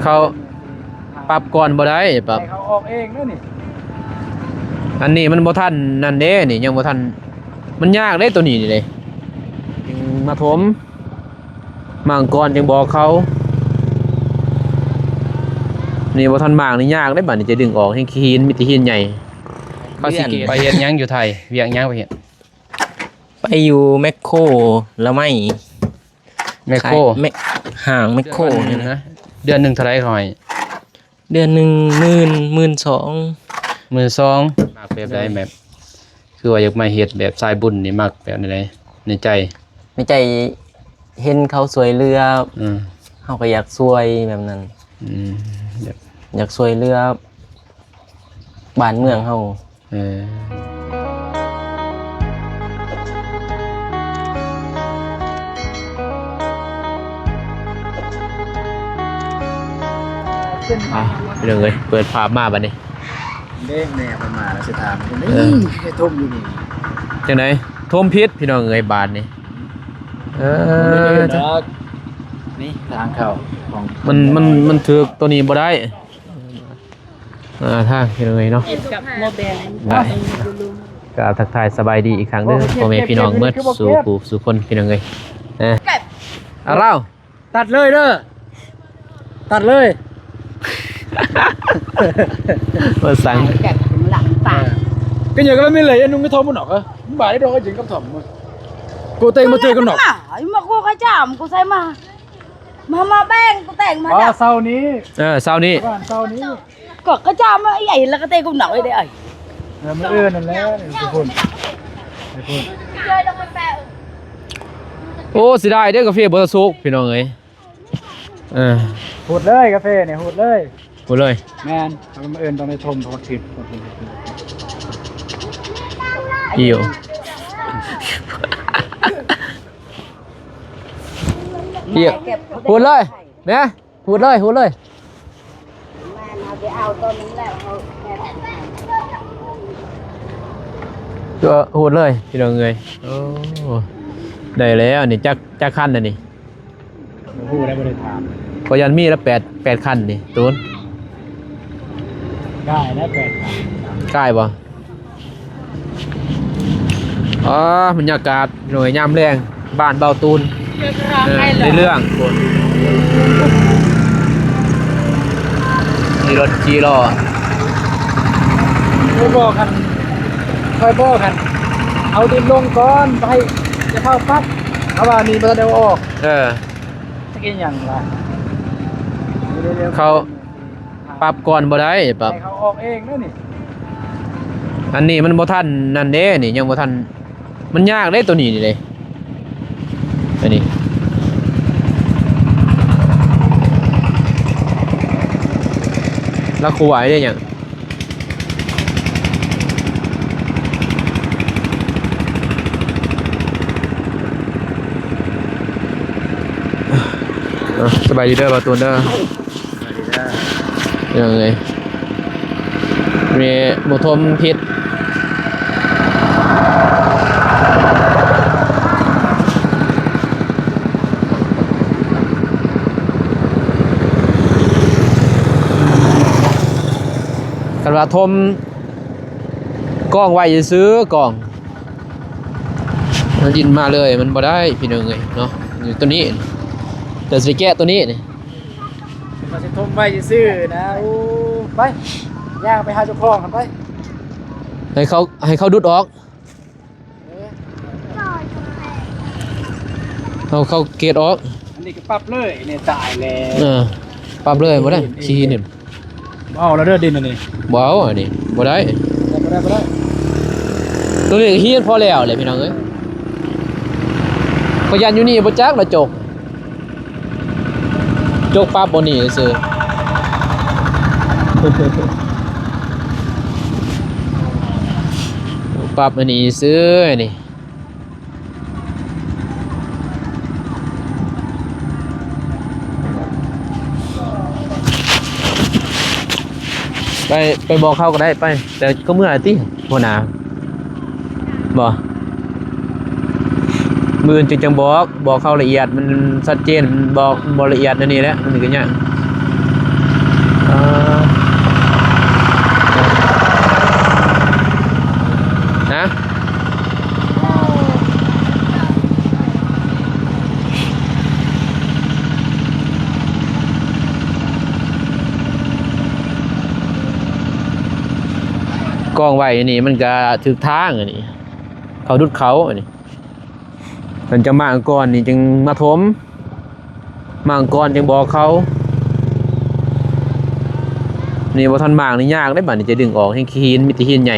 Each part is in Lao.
ເຂົາປັບກ່ອນບໍ່ໄດ້ ປັບ ໃຫ້ເຂົາອອກເອງເດີນີ້. ອັນນີ້ມັນບໍ່ທັນນັ້ນເດ້ ນີ້ຍັງບໍ່ທັນ ມັນຍາກເດ້ໂຕນີ້ນີ້ເດ້ ຈຶ່ງມາຖົມ ມ້າງກ່ອນຈຶ່ງບອກເຂົາ. ນີ້ບໍ່ທັນມ້າງນີ້ຍາກເດ້ ບາດນີ້ຈະດຶງອອກ ແຮ່ງຂີ້ຫີນ ມີແຕ່ຫີນໃຫຍ່ ເຂົາຊິເກດ. ໄປເຮັດຫຍັງຢູ່ໄທ? ວຽກຫຍັງໄປເຮັດ? ໄປຢູ່ແມັກໂຄລະໄມ ແມັກໂຄ ຂາຍແມັກ ຫ້າງແມັກໂຄນີ້ນະ. ເດືອນໜຶ່ງເທົ່າໃດເຂົາໃຫ້? ເດືອນໜຶ່ງໝື່ນ ໝື່ນສອງ. ໝື່ນສອງ. ມັກແບບໃດ? ໂດຍ ແບບ ຄືວ່າຢາກມາເຮັດແບບສາຍບຸນນີ້ ມັກແບບໃດໃນໃຈ? ໃນໃຈເຫັນເຂົາຊ່ວຍເຫຼືອ ອືມ ເຮົາກໍຢາກຊ່ວຍແບບນັ້ນ. ອືມ ແບບ ຢາກຊ່ວຍເຫຼືອບ້ານເມືອງເຮົາ. ເອີ ອ່ະ ພີ່ນ້ອງເອີຍ ເປີດພາບມາບັດນີ້ ເດ້ ແມ່ເພິ່ນມາແລ້ວຊິຖາມເພິ່ນ ເອີ ນີ້ ໄປຖົມຢູ່ນີ້ ຈັ່ງໃດ? ຖົມຜິດ ພີ່ນ້ອງເອີຍ ບາດນີ້ ເອີ ນີ້ທາງເຂົ້າຂອງ ມັນ ມັນ ມັນຖືກໂຕນີ້ບໍ່ໄດ້. ອ່າ ທາງ ພີ່ນ້ອງເອີຍເນາະ ເຫັນກັບໝໍແບງ ໄດ້ ກໍທັກທາຍສະບາຍດີອີກຄັ້ງເດີ ພໍ່ແມ່ພີ່ນ້ອງໝົດສູ່ຜູ້ສູ່ຄົນ ພີ່ນ້ອງເອີຍ. ເອີ ເອົາລາວ ຕັດເລີຍເດີ ຕັດເລີຍ ວ່າສັ່ງ ແບບຫຼັງປາກ ກໍຢ່າກໍແມ່ນເລີຍ ນຸ່ງກະທ້ອມມັນອອກ ເອີ ມັນບາດໄດ້ດອກ ກໍຈຶ່ງກະທ້ອມ ກູແຕ່ງມາເຈີກັນນອກ ມາກູກະຈາມ ກູໃສ່ມາ ມາ ມາແບ່ງ ກູແຕ່ງມາ ອໍ ເສົານີ້ ເອີ ເສົານີ້ ເສົານີ້. ກໍກະຈາມໄອ້ ແລ້ວກໍເຕະກຸມໜັກໄວ້ໄດ້ໄອ້ ເອີ ມື້ອື່ນນັ້ນແຫຼະ ໄປພຸ້ນ ໄປພຸ້ນ. ໂອ້ ເສຍດາຍເດ້ ກາເຟບໍ່ທັນສຸກ ພີ່ນ້ອງເອີຍ. ເອີ ຫູດເລີຍ ກາເຟນີ້ ຫູດເລີຍ ຫູດເລີຍ. ແມ່ນ ມື້ອື່ນຕ້ອງໄດ້ຖົມ ເພາະວ່າຖືກ ອີ່ໂຫ ເອີ ຫູດເລີຍ ແມ່. ຫູດເລີຍ ຫູດເລີຍ ແມ່ນ ເຮົາໄປເອົາຕອນນັ້ນແລ້ວ ເຮົາ ເອີ ຫູດເລີຍ ພີ່ນ້ອງເອີຍ. ໂອ້ ໄດ້ແລ້ວນີ້ ຈັກ ຈັກຄັນແລ້ວນີ້? ບໍ່ຮູ້ໄດ້ ບໍ່ໄດ້ຖາມ. ຂ້ອຍຢ້ານມີລະແປດ ແປດຄັນນີ້ ຕູນ. ກາຍແລ້ວແປດຄັນ ກາຍບໍ່? ອໍ ບັນຍາກາດ ພີ່ນ້ອງເອີຍ ຍາມແລງ ບ້ານເບົາຕູນ ເອີ ໃນເລື່ອງ ມີລົດຂີ່ລໍ້ ຂ້ອຍບອກຫັ້ນ ຂ້ອຍບອກຫັ້ນ ເອົາດິນລົງກ່ອນ ໄປ ຢ່າເຝົ້າປັບ ເພາະວ່ານີ້ບໍ່ທັນໄດ້ເອົາອອກ. ເອີ ຈັກອີ່ຫຍັງວະ ເຂົາ ປັບກ່ອນບໍ່ໄດ້ ປັບ ໃຫ້ເຂົາອອກເອງເດີນີ້. ອັນນີ້ມັນບໍ່ທັນນັ້ນເດ້ ນີ້ຍັງບໍ່ທັນ ມັນຍາກເດ້ໂຕນີ້ນີ້ເດ້ ອັນນີ້ ລາວຄູວາຍໄດ້ຫຍັງ? ເອີ ສະບາຍດີເດີ ບ່າວຕູນເດີ. ເອີ ແມ່ໝໍຖົມຜິດ ຄັນວ່າຖົມ ກອງໄວ້ຊື່ໆ ກອງ ມັນດິນມາເລີຍ ມັນບໍ່ໄດ້ ພີ່ນ້ອງເອີຍເນາະ. ນີ້ ໂຕນີ້ ແຕ່ຊິແກະໂຕນີ້ນີ້ ວ່າຊິຖົມໄວ້ຊື່ໆ ນະ. ໂອ້ ໄປ ຍ່າງໄປຫາເຈົ້າຂອງຫັ້ນໄປ ໃຫ້ເຂົາ ໃຫ້ເຂົາດຸດອອກ. ເອີ ເອົາເຂົ້າເກດອອກ ອັນນີ້ກໍປັບເລີຍນີ້ ຕາຍແລ້ວ. ເອີ ປັບເລີຍ ບໍ່ໄດ້ ຂີ້ຫີນນີ້ ບໍ່ເອົາແລ້ວເດີ ດິນອັນນີ້ ບໍ່ເອົາ ອັນນີ້ບໍ່ໄດ້ ບໍ່ໄດ້ ບໍ່ໄດ້ ຕົວນີ້ກໍຫີນພໍແລ້ວແຫຼະ ພີ່ນ້ອງເອີຍ. ຂ້ອຍຢ້ານຢູ່ນີ້ບໍ່ຈັກລະຈົກ ຈົກປັບບໍ່ນີ້ຊື່ ປັບອັນນີ້ຊື່ນີ້. ໄປ ໄປບອກເຂົາກໍໄດ້ ໄປ ແຕ່ກໍເມື່ອຍຕິ ຫົວໜ້າ ບໍ່ ມື້ອື່ນຈຶ່ງ ຈຶ່ງບອກ ບອກເຂົາລະອຽດ ມັນຊັດເຈນ ບອກບໍ່ລະອຽດແນວນີ້ແຫຼະ ມັນກໍຍາກ. ກອງໄວ້ນີ້ມັນກະຖືກທາງອັນນີ້ ເຂົາດຸດເຂົາອັນນີ້ ເພິ່ນຈະມາງກ່ອນນີ້ຈຶ່ງມາຖົມ ມາງກ່ອນຈຶ່ງບອກເຂົາ. ນີ້ບໍ່ທັນມາງນີ້ຍາກເດ້ ບາດນີ້ຈະດຶງອອກ ແຮ່ງຂີ້ຫີນ ມີແຕ່ຫີນໃຫຍ່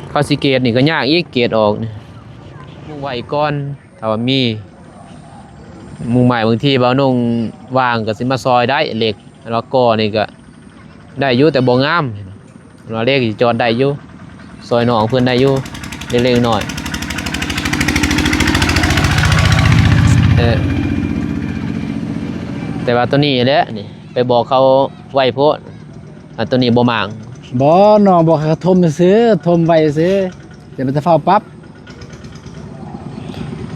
ເຂົາຊິເກດນີ້ກໍຍາກອີກ ເກດອອກນີ້ ມຸງໄວ້ກ່ອນ. ຖ້າວ່າມີມຸງໄມ້ ບາງທີບ່າວນົງວ່າງກໍຊິມາຊ່ອຍໄດ້ ເຫຼັກ ແລ້ວກໍນີ້ກໍໄດ້ຢູ່ ແຕ່ບໍ່ງາມ ວ່າເຫຼັກຊິຈອດໄດ້ຢູ່ ຊ່ອຍນ້ອງເພິ່ນໄດ້ຢູ່ ເລັກໆນ້ອຍໆ ເອີ ແຕ່ວ່າຕົວນີ້ແຫຼະນີ້ ໄປບອກເຂົາໄວໂພດ ອັນຕົວນີ້ບໍ່ມາງ. ບໍ່ ນ້ອງບອກໃຫ້ເຂົາຖົມຊື່ໆ ຖົມໄວ້ຊື່ໆ ແຕ່ມັນຈະຟ້າວປັບ.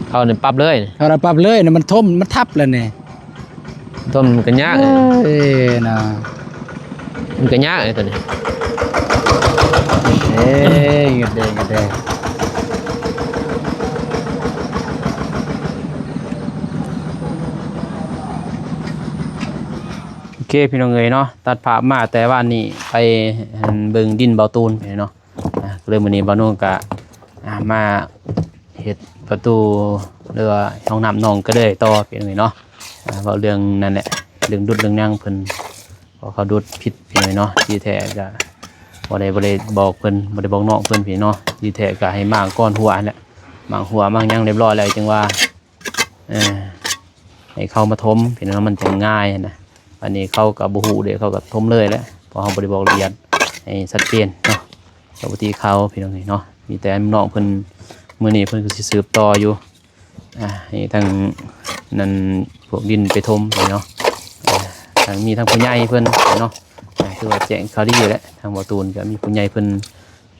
ເຂົານີ້ປັບເລີຍ ເຂົາລະປັບເລີຍນະ ມັນຖົມ ມັນທັບແລ້ວນີ້ ຖົມມັນກໍຍາກ ເອີຍນະ ມັນກໍຍາກໄອ້ຕົວນີ້ ເອີຍ ເງິດເດ້ ເງິດເດ້. ໂອເຄ ພີ່ນ້ອງເອີຍເນາະ ຕັດພາບມາແຕ່ວານນີ້ ໄປ ອັນ ເບິ່ງດິນເບົາຕູນເນາະ. ອ່າ ກໍເລີຍມື້ນີ້ບ່າວນົງກະ ອ່າ ມາເຮັດປະຕູ ຫຼືວ່າຫ້ອງນ້ຳນ້ອງກະເດີຍຕໍ່ ພີ່ນ້ອງເອີຍເນາະ. ອ່າ ເວົ້າເລື່ອງນັ້ນແຫຼະ ເລື່ອງດຸດເລື່ອງຫຍັງເພິ່ນ ເພາະເຂົາດຸດຜິດ ພີ່ນ້ອງເອີຍເນາະ. ທີ່ແທ້ກະບໍ່ໄດ້ ບໍ່ໄດ້ບອກເພິ່ນ ບໍ່ໄດ້ບອກນ້ອງເພິ່ນ ພີ່ນ້ອງເນາະ. ທີ່ແທ້ກະໃຫ້ມ້າງກ່ອນຫົວຫັ້ນແຫຼະ ມ້າງຫົວມ້າງຫຍັງຮຽບຮ້ອຍແລ້ວ ຈຶ່ງວ່າ ເອີ ໃຫ້ເຂົາມາຖົມ ພີ່ນ້ອງເນາະ ມັນຈັ່ງງ່າຍຫັ້ນນະ. ອັນນີ້ເຂົາກໍບໍ່ຮູ້ເດ້ ເຂົາກໍຖົມເລີຍແຫຼະ ເພາະເຮົາບໍ່ໄດ້ບອກລະອຽດໃຫ້ຊັດເຈນເນາະ ກັບວິທີເຂົາ ພີ່ນ້ອງເອີຍເນາະ. ມີແຕ່ນ້ອງເພິ່ນ ມື້ນີ້ເພິ່ນກໍຊິສືບຕໍ່ຢູ່ ອ່າ ໃຫ້ທາງນັ້ນ ພວກດິນໄປຖົມເນາະ. ອ່າ ທາງ ມີທາງຜູ້ໃຫຍ່ເພິ່ນເນາະ ອ່າ ຄືວ່າແຈ້ງຂ່າວດີແຫຼະ ທາງບ່າວຕູນກໍມີຜູ້ໃຫຍ່ເພິ່ນ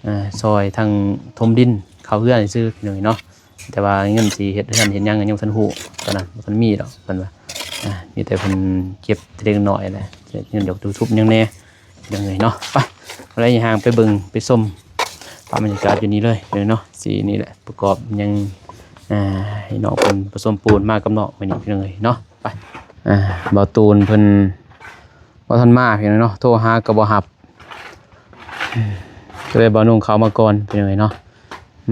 ອ່າ ຊ່ອຍທາງຖົມດິນເຂົ້າເຮືອນຊື່ ພີ່ນ້ອງເອີຍເນາະ. ແຕ່ວ່າເງິນຊິເຮັດເຮືອນເຮັດຫຍັງຍັງບໍ່ທັນຮູ້ ຕອນນັ້ນບໍ່ທັນມີດອກ ເພິ່ນວ່າ ອ່າ ມີແຕ່ເພິ່ນເກັບເລັກນ້ອຍແຫຼະ ເງິນດອກທຸບຫຍັງແດ່ ພີ່ນ້ອງເອີຍເນາະ. ໄປ ໄປຍ່າງໄປເບິ່ງໄປຊົມພາບບັນຍາກາດຢູ່ນີ້ເລີຍເນາະ. ຊິນີ້ແຫຼະ ປະກອບຫຍັງ ອ່າ ໃຫ້ນ້ອງເພິ່ນປະສົມປູນມາກັບນ້ອງມື້ນີ້ ພີ່ນ້ອງເອີຍເນາະ. ໄປ ອ່າ ບ່າວຕູນເພິ່ນ ບໍ່ທັນມາ ພີ່ນ້ອງເນາະ ໂທຫາກໍບໍ່ຮັບ ກໍເລີຍບ່າວນຸ່ງເຂົ້າມາກ່ອນ ພີ່ນ້ອງເອີຍເນາະ.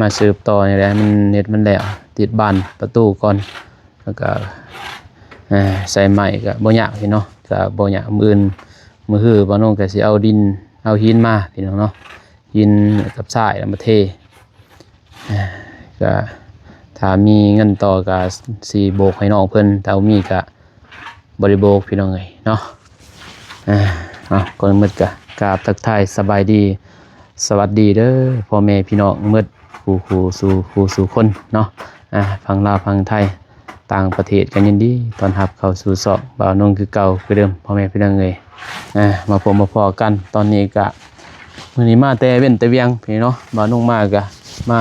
ມາສືບຕໍ່ນີ້ແຫຼະ ມັນເຮັດມັນແລ້ວ ຕິດບານປະຕູກ່ອນ ແລ້ວກໍ ເອີ ໃສ່ໄມ້ກໍບໍ່ຍາກ ພີ່ນ້ອງເນາະ ກໍບໍ່ຍາກ. ມື້ອື່ນ ມື້ຮືບ່າວນຸ່ງກໍຊິເອົາດິນ ເອົາຫີນມາ ພີ່ນ້ອງເນາະ ຫີນກັບຊາຍ ແລ້ວມາເທ. ອ່າ ກະຖ້າມີເງິນຕໍ່ກະຊິໂບກໃຫ້ນ້ອງເພິ່ນ ຖ້າບໍ່ມີກະບໍ່ໄດ້ໂບກ ພີ່ນ້ອງເອີຍເນາະ. ອ່າ ເອົາ ກ່ອນອື່ນໝົດກະກາບທັກທາຍສະບາຍດີ ສະຫວັດດີເດີ ພໍ່ແມ່ພີ່ນ້ອງໝົດ ຄູ່ ຄູ່ສູ່ ຄູ່ສູ່ຄົນເນາະ. ອ່າ ຝັ່ງລາວ ຝັ່ງໄທ ຕ່າງປະເທດກໍຍິນດີຕ້ອນຮັບເຂົ້າສູ່ຊ່ອງບ່າວນົງຄືເກົ່າຄືເດີມ ພໍ່ແມ່ພີ່ນ້ອງເອີຍ. ອ່າ ມາພົບມາພໍ້ກັນ ຕອນນີ້ກະ ມື້ນີ້ມາແຕ່ເວັນແຕ່ວຽງ ພີ່ນ້ອງເນາະ. ບ່າວນົງມາກະມາ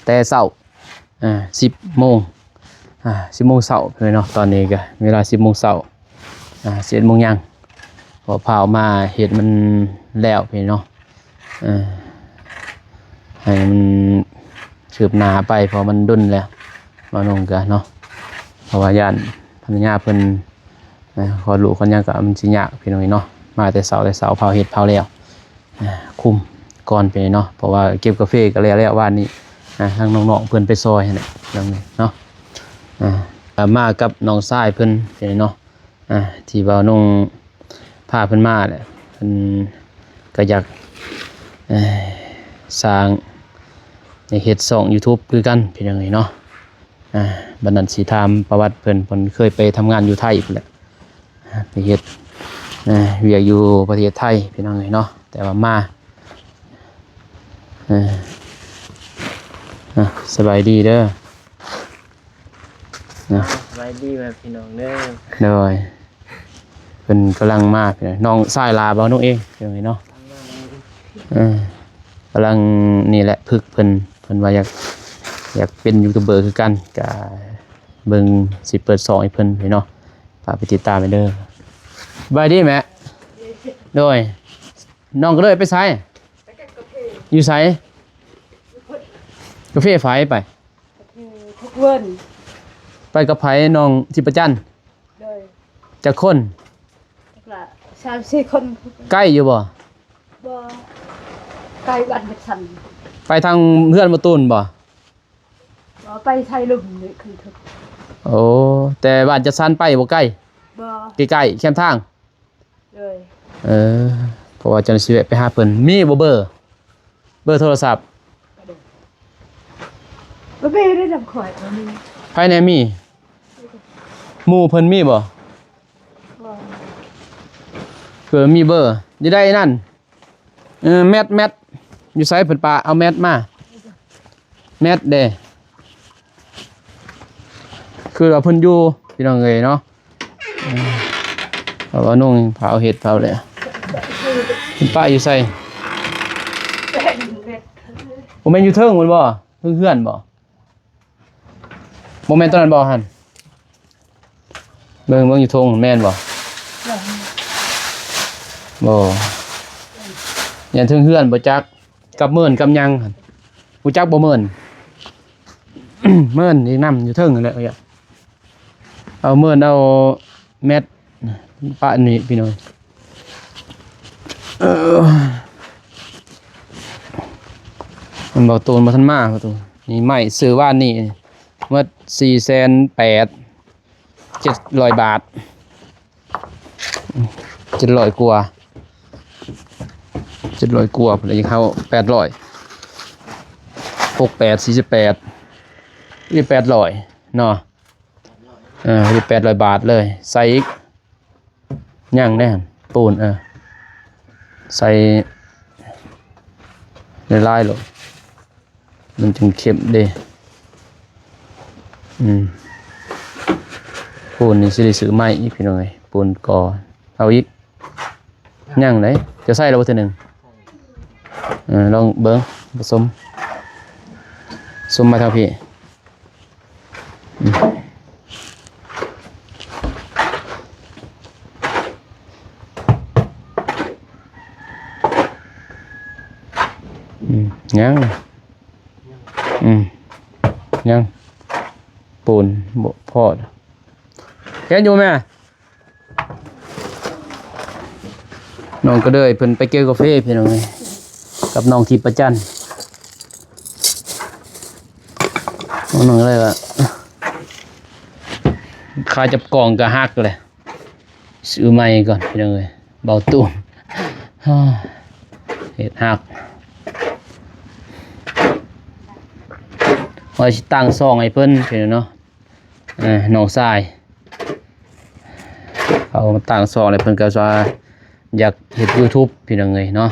ແຕ່ເຊົ້າ ອ່າ ສິບໂມງ ອ່າ ສິບໂມງເຊົ້າ ພີ່ນ້ອງເນາະ. ຕອນນີ້ກະເວລາສິບໂມງເຊົ້າ ອ່າ ສິບເອັດໂມງຍັງ ເພາະພາວມາເຮັດມັນແລ້ວ ພີ່ນ້ອງເນາະ. ເອີ ໃຫ້ມັນຄືບໜ້າໄປ ເພາະມັນດົນແລ້ວ ບ່າວນົງກະເນາະ ເພາະວ່າຢ້ານພັນລະຍາເພິ່ນ ເອີ ຄອດລູກຄອດຫຍັງກໍມັນຊິຍາກ ພີ່ນ້ອງເອີຍເນາະ. ມາແຕ່ເຊົ້າແຕ່ເຊົ້າ ພາວເຮັດພາວແລ້ວ ເອີ ຄຸມກ່ອນໄປເນາະ ເພາະວ່າເກັບກາເຟກໍແລ້ວແລ້ວວານນີ້ ເອີ ທາງນ້ອງໆເພິ່ນໄປຊ່ອຍຫັ້ນແຫຼະ ພີ່ນ້ອງເອີຍເນາະ. ເອີ ມາກັບນ້ອງຊາຍເພິ່ນເນາະ ອ່າ ທີ່ວ່ານ້ອງພາເພິ່ນມາແຫຼະ ເພິ່ນກໍຢາກ ເອີ ສ້າງ ຢາກເຮັດຊ່ອງຢູທູບຄືກັນ ພີ່ນ້ອງເອີຍເນາະ. ອ່າ ບັດນັ້ນຊິຖາມປະຫວັດເພິ່ນ ເພິ່ນເຄີຍໄປທຳງານຢູ່ໄທພຸ້ນແຫຼະ ອ່າ ໄປເຮັດ ອ່າ ວຽກຢູ່ປະເທດໄທ ພີ່ນ້ອງເອີຍເນາະ. ແຕ່ວ່າມາ ອ່າ ອ່າ ສະບາຍດີເດີ. ເນາະ ສະບາຍດີແມ່ພີ່ນ້ອງເດີ. ໂດຍ ເພິ່ນກຳລັງມາ ພີ່ນ້ອງ ນ້ອງຊາຍຫຼ້າບ່າວນົງເອງ ພີ່ນ້ອງເອີຍເນາະ. ເອີ ກຳລັງນີ້ແຫຼະ ຝຶກເພິ່ນ ເພິ່ນວ່າຢາກ ຢາກເປັນຢູທູບເບີຄືກັນ ກະເບິ່ງ ຊິເປີດຊ່ອງໃຫ້ເພິ່ນເນາະ ຝາກໄປຕິດຕາມແດ່ເດີ. ສະບາຍດີແມ່. ໂດຍ ນ້ອງກະເລີຍໄປໃສ? ໄປກັບກາເຟ. ຢູ່ໃສ? ຢູ່ພຸ້ນ ກາເຟໃຜ? ໄປ ກາເຟທຸກເວີນ. ໄປກັບໃຜ? ນ້ອງທິບປະຈັນ. ໂດຍ. ຈັກຄົນ? ຈັກລະ ສາມສີ່ຄົນ. ໃກ້ຢູ່ບໍ່? ບໍ່. ໃກ້ບ້ານຈັດສັນ ໄປທາງເຮືອນບໍ່ຕູນບໍ່? ບໍ່ ໄປໄຊລຸ່ມນີ້ຄືຖືກ. ໂອ້ ແຕ່ບ້ານຈັດສັນໄປບໍ່ໄກ? ບໍ່ ໃກ້ໆ ແຄມທາງ. ໂດຍ ເອີ ເພາະວ່າຈັ່ງຊິແວະໄປຫາເພິ່ນ. ມີບໍ່ເບີ ເບີໂທລະສັບ? ບໍ່ມີ ໄດ້ນຳຂ້ອຍບໍ່ມີ. ໃຜແດ່ມີ? ໝູ່ເພິ່ນມີບໍ່? ບໍ່ ເອີ ມີເບີຢູ່ໃດນັ້ນ? ເອີ ແມັດ ແມັດ ຢູ່ໃສເພິ່ນປະ? ເອົາແມັດມາ. ແມັດເດ້ ຄືວ່າເພິ່ນຢູ່ ພີ່ນ້ອງເອີຍເນາະ. ເອີ ເພາະວ່ານຸ່ງຜ້າເຮັດຜ້າແລ້ວ ເພິ່ນປະຢູ່ໃສ? ບໍ່ແມ່ນຢູ່ເທິງພຸ້ນບໍ່? ເທິງເຮືອນບໍ່? ບໍ່ແມ່ນຕົວນັ້ນບໍ່ຫັ້ນ? ເບິ່ງ ເບິ່ງຢູ່ທົ່ງແມ່ນບໍ່? ບໍ່ ຢ້ານເທິງເຮືອນບໍ່ຈັກ ກັບເມີນກັບຫຍັງຫັ້ນ ຮູ້ຈັກບໍ່ເມີນ? ເມີນອີກນຳ ຢູ່ເທິງຫັ້ນແຫຼະ. ເອົາເມີນ ເອົາແມັດປະນີ້ພີ່ນ້ອງ. ເອີ ມັນບໍ່ ໂຕນບໍ່ທັນມາ ປະຕູ ນີ້ໄມ້ຊື້ວານນີ້ໝົດສີ່ແສນແປດ ເຈັດຮ້ອຍບາດ ເຈັດຮ້ອຍກວ່າ ເຈັດຮ້ອຍກວ່າ ພຸ້ນລະ ຍັງເຂົ້າແປດຮ້ອຍ ຫົກແປດ ສີ່ສິບແປດ ອີກແປດຮ້ອຍເນາະ. ເອີ ແປດຮ້ອຍບາດເລີຍ ໃສ່ອີກ ຍັງແດ່ຫັ້ນ ປູນ ເອີ ໃສ່ຫຼາຍໆໂລດ ມັນຈຶ່ງເຂັ້ມເດ້. ອືມ ປູນນີ້ຊິໄດ້ຊື້ໃໝ່ອີກ ພີ່ນ້ອງເອີຍ ປູນກໍເອົາອີກ. ຍັງເດ້ ຈະໃສ່ແລ້ວບໍ່ເທື່ອໜຶ່ງ? ເອີ ລອງເບິ່ງ ປະສົມ ສົມມາທາງພີ້. ອືມ ອືມ ຍັງ ອືມ ຍັງ ປູນບໍ່ພໍ ເຮັດຢູ່ແມ່. ນ້ອງກະເດີຍເພິ່ນໄປເກັບກາເຟ ພີ່ນ້ອງເອີຍ ກັບນ້ອງທິບປະຈັນ. ນ້ອງເລີຍວ່າ ຂາຈັບກອງກະຫັກແຫຼະ ຊື້ໃໝ່ກ່ອນ ພີ່ນ້ອງເອີຍ ເບົາຕູນ ເຮັດຫັກ. ວ່າຊິຕັ້ງຊ່ອງໃຫ້ເພິ່ນ ພີ່ນ້ອງເນາະ ເອີ ນ້ອງຊາຍ ເຂົາມາຕັ້ງຊ່ອງແລ້ວ ເພິ່ນກໍວ່າຢາກເຮັດຢູທູບ ພີ່ນ້ອງເອີຍເນາະ.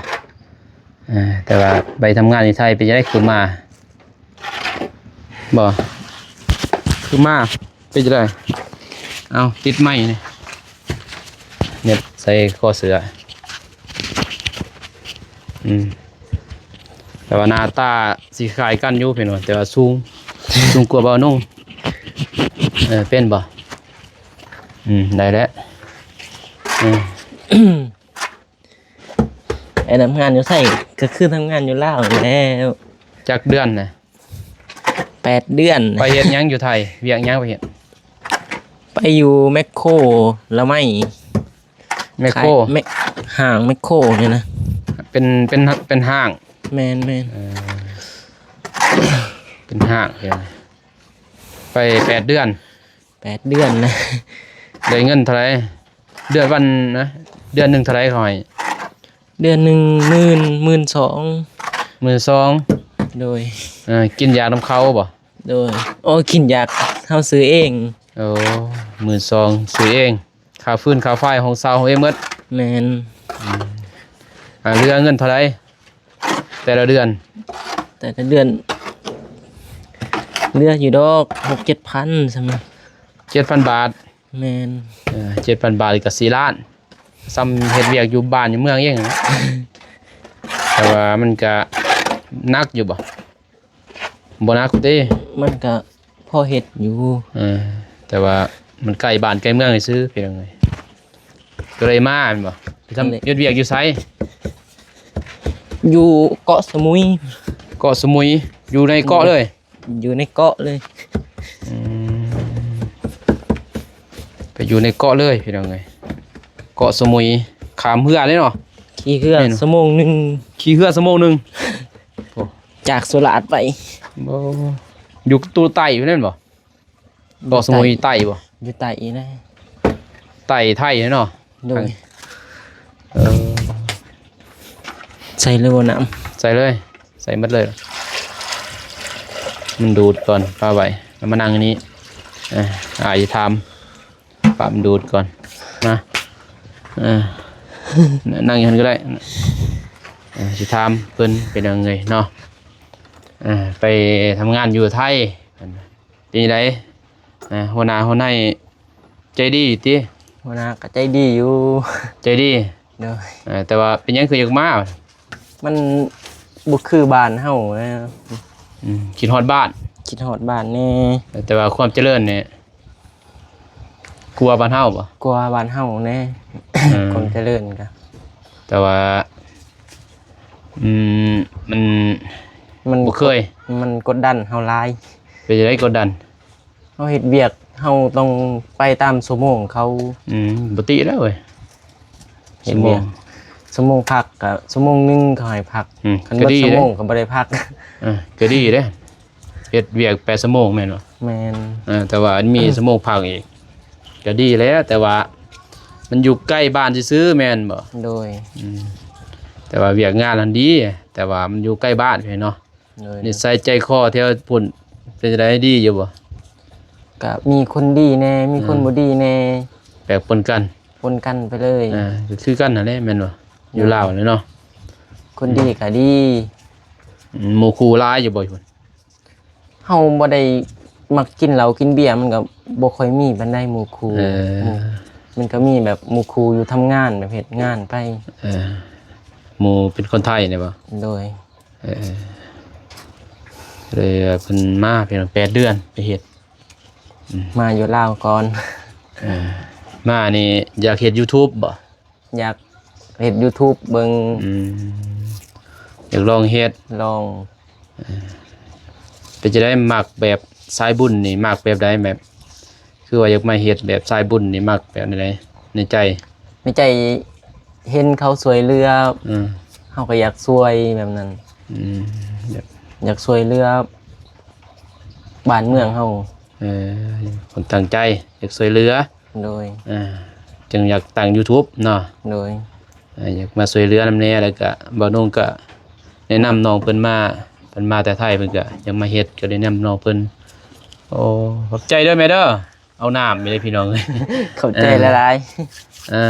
ເອີ ແຕ່ວ່າໄປທຳງານຢູ່ໄທເປັນຈັ່ງໃດ ຄືມາ ບໍ່ ຄືມາ ເປັນຈັ່ງໃດ? ເອົາ ຕິດໄມນີ້ ເນັບໃສ່ຄໍເສື້ອ. ອືມ ແຕ່ວ່າໜ້າຕາຊິຄ້າຍກັນຢູ່ ພີ່ນ້ອງ ແຕ່ວ່າສູງ ສູງກວ່າເບົານຸ່ງ. ເອີ ເປັນບໍ່? ອືມ ໄດ້ແລ້ວ. ເອີ ໄປທຳງານຢູ່ໄທກໍຄືທຳງານຢູ່ລາວນີ້ແຫຼະ. ຈັກເດືອນນະ? ແປດເດືອນ. ໄປເຮັດຫຍັງຢູ່ໄທ? ວຽກຫຍັງໄປເຮັດ? ໄປຢູ່ແມັກໂຄ ລະໄມ. ແມັກໂຄ? ຂາຍແມັກ ຫ້າງແມັກໂຄນີ້ນະ. ເປັນ ເປັນ ເປັນຫ້າງ? ແມ່ນໆ. ເອີ ເປັນຫ້າງ ໄປແປດເດືອນ. ແປດເດືອນນະ. ໄດ້ເງິນເທົ່າໃດ? ເດືອນວັນນະ ເດືອນໜຶ່ງເທົ່າໃດເຂົາໃຫ້? ເດືອນໜຶ່ງໝື່ນ ໝື່ນສອງ. ໝື່ນສອງ. ໂດຍ. ເອີ ກິນຢານຳເຂົາບໍ່? ໂດຍ. ໂອ້ ກິນຢາເຮົາຊື້ເອງ. ໂອ້ ໝື່ນສອງ ຊື້ເອງ. ຄ່າຟືນຄ່າໄຟ ຫ້ອງເຊົ່າເຮົາເອງໝົດ. ແມ່ນ. ອືມ ອ່າ ເຫຼືອເງິນເທົ່າໃດ ແຕ່ລະເດືອນ? ແຕ່ລະເດືອນເຫຼືອຢູ່ດອກ ຫົກເຈັດພັນ ຊ່ຳ. ເຈັດພັນບາດ. ແມ່ນ. ເອີ ເຈັດພັນບາດກໍສີ່ລ້ານ ຊ່ຳເຮັດວຽກຢູ່ບ້ານຢູ່ເມືອງເອງ. ແຕ່ວ່າມັນກະໜັກຢູ່ບໍ່? ບໍ່ໜັກຕິ? ມັນກະພໍເຮັດຢູ່. ເອີ ແຕ່ວ່າມັນໃກ້ບ້ານໃກ້ເມືອງຊື່ໆ ພີ່ນ້ອງເອີຍ. ກໍເລີຍມາແມ່ນບໍ່? ໄປທຳ ເຮັດວຽກຢູ່ໃສ? ຢູ່ເກາະສະໝຸຍ. ເກາະສະໝຸຍ ຢູ່ໃນເກາະເລີຍ? ຢູ່ໃນເກາະເລີຍ. ອືມ ໄປຢູ່ໃນເກາະເລີຍ ພີ່ນ້ອງເອີຍ. ເກາະສະໝຸຍ ຂ້າມເຮືອເດ້ເນາະ? ຂີ່ເຮືອ ແມ່ນ ຊົ່ວໂມງໜຶ່ງ. ຂີ່ເຮືອຊົ່ວໂມງໜຶ່ງ. ຈາກສຸລາດໄປ. ບໍ່ ຢູ່ຕູ້ໄຕ້ຢູ່ນັ້ນບໍ່? ເກາະສະໝຸຍໄຕ້ບໍ່? ຢູ່ໄຕ້ນະ ໄຕ້ໄທເນາະ. ໂດຍ ເອີ ໃສ່ເລີຍບໍ່ນ້ຳ? ໃສ່ເລີຍ ໃສ່ໝົດເລີຍ. ມັນດູດກ່ອນ ປະໄວ້ ແລ້ວມານັ່ງອັນນີ້. ເອີ ອ້າຍຊິຖາມ ປະມັນດູດກ່ອນ ມາ ເອີ ນັ່ງຢູ່ຫັ້ນກໍໄດ້. ເອີ ຊິຖາມເພິ່ນເປັນຫຍັງເລີຍເນາະ. ເອີ ໄປທຳງານຢູ່ໄທ ເປັນຈັ່ງໃດ? ເອີ ຫົວໜ້າຫົວໃນໃຈດີຕິ? ຫົວໜ້າກໍໃຈດີຢູ່. ໃຈດີ? ໂດຍ. ເອີ ແຕ່ວ່າເປັນຫຍັງຄືຢາກມາ? ມັນບໍ່ຄືບ້ານເຮົານະ. ອືມ ຄິດຮອດບ້ານ? ຄິດຮອດບ້ານແດ່. ແຕ່ວ່າຄວາມຈະເລີນນີ້ ກວ່າບ້ານເຮົາບໍ່? ກວ່າບ້ານເຮົາແດ່. ເອີ ຄວາມຈະເລີນກະ ແຕ່ວ່າ ອືມ ມັນ ມັນບໍ່ເຄີຍ ມັນກົດດັນເຮົາຫຼາຍ. ເປັນຈັ່ງໃດກົດດັນ? ເຮົາເຮັດວຽກ ເຮົາຕ້ອງໄປຕາມຊົ່ວໂມງເຂົາ. ອືມ ບໍ່ຕິແລ້ວເວີຍ ເຮັດວຽກ ຊົ່ວໂມງ ຊົ່ວໂມງພັກກະຊົ່ວໂມງໜຶ່ງເຂົາໃຫ້ພັກ. ອືມ ຄັນເບິດຊົ່ວໂມງກໍບໍ່ໄດ້ພັກ. ເອີ ກໍດີເດ້ ເຮັດວຽກແປດຊົ່ວໂມງແມ່ນບໍ່? ແມ່ນ. ເອີ ແຕ່ວ່າມີຊົ່ວໂມງພັກອີກ ກໍດີແລ້ວ. ແຕ່ວ່າມັນຢູ່ໃກ້ບ້ານຊື່ໆແມ່ນບໍ່? ໂດຍ. ອືມ ແຕ່ວ່າວຽກງານຫັ້ນດີ ແຕ່ວ່າມັນຢູ່ໃກ້ບ້ານເນາະ. ໂດຍ. ນິໄສໃຈຄໍແຖວພຸ້ນເປັນຈັ່ງໃດ ດີຢູ່ບໍ່? ກະມີຄົນດີແດ່ ມີຄົນ ອືມ ບໍ່ດີແດ່ ແປກປົນກັນ ປົນກັນໄປເລີຍ. ອ່າ ກໍຄືກັນຫັ້ນແຫຼະແມ່ນບໍ່? ໂດຍ. ຢູ່ລາວແຫຼະເນາະ ຄົນດີ ອືມ ກະດີ. ອືມ ໝູ່ຄູ່ຫຼາຍຢູ່ບໍ່ຢູ່ພຸ້ນ? ເຮົາບໍ່ໄດ້ມັກກິນເຫຼົ້າກິນເບຍ ມັນກໍບໍ່ຄ່ອຍມີປານໃດໝູ່ຄູ່. ເອີ ມັນກໍມີແບບໝູ່ຄູ່ຢູ່ທຳງານ ແບບເຮັດງານໄປ. ເອີ ໝູ່ເປັນຄົນໄທນີ້ບໍ່? ໂດຍ. ເອີ ເລີຍເພິ່ນມາເປັນແປດເດືອນໄປເຮັດ ອືມ ມາຢູ່ລາວກ່ອນ. ເອີ ມານີ້ຢາກເຮັດ YouTube ບໍ່? ຢາກເຮັດ YouTube ເບິ່ງ. ອືມ ຢາກລອງເຮັດ ລອງ. ເອີ ເປັນຈັ່ງໃດ ມັກແບບສາຍບຸນນີ້ ມັກແບບໃດ? ແບບ ຄືວ່າຢາກມາເຮັດແບບສາຍບຸນນີ້ ມັກແບບໃດໃນໃຈ? ໃນໃຈເຫັນເຂົາຊ່ວຍເຫຼືອ ອືມ ເຮົາກໍຢາກຊ່ວຍແບບນັ້ນ. ອືມ ຢາກ ຢາກຊ່ວຍເຫຼືອບ້ານເມືອງເຮົາ. ເອີ ຄົນຕັ້ງໃຈຢາກຊ່ວຍເຫຼືອ. ໂດຍ. ອ່າ ຈຶ່ງຢາກຕັ້ງ YouTube ເນາະ. ໂດຍ. ອ່າ ຢາກມາຊ່ວຍເຫຼືອນຳແດ່ ແລ້ວກະບ່າວນົງກະແນະນຳນ້ອງເພິ່ນມາ ເພິ່ນມາແຕ່ໄທ ເພິ່ນກະຢາກມາເຮັດ ກໍໄດ້ນຳນ້ອງເພິ່ນ. ໂອ້ ຂອບໃຈເດີແມ່ເດີ. ເອົານ້ຳໄປເລີຍພີ່ນ້ອງເອີຍ ຂອບໃຈຫຼາຍໆ. ເອີ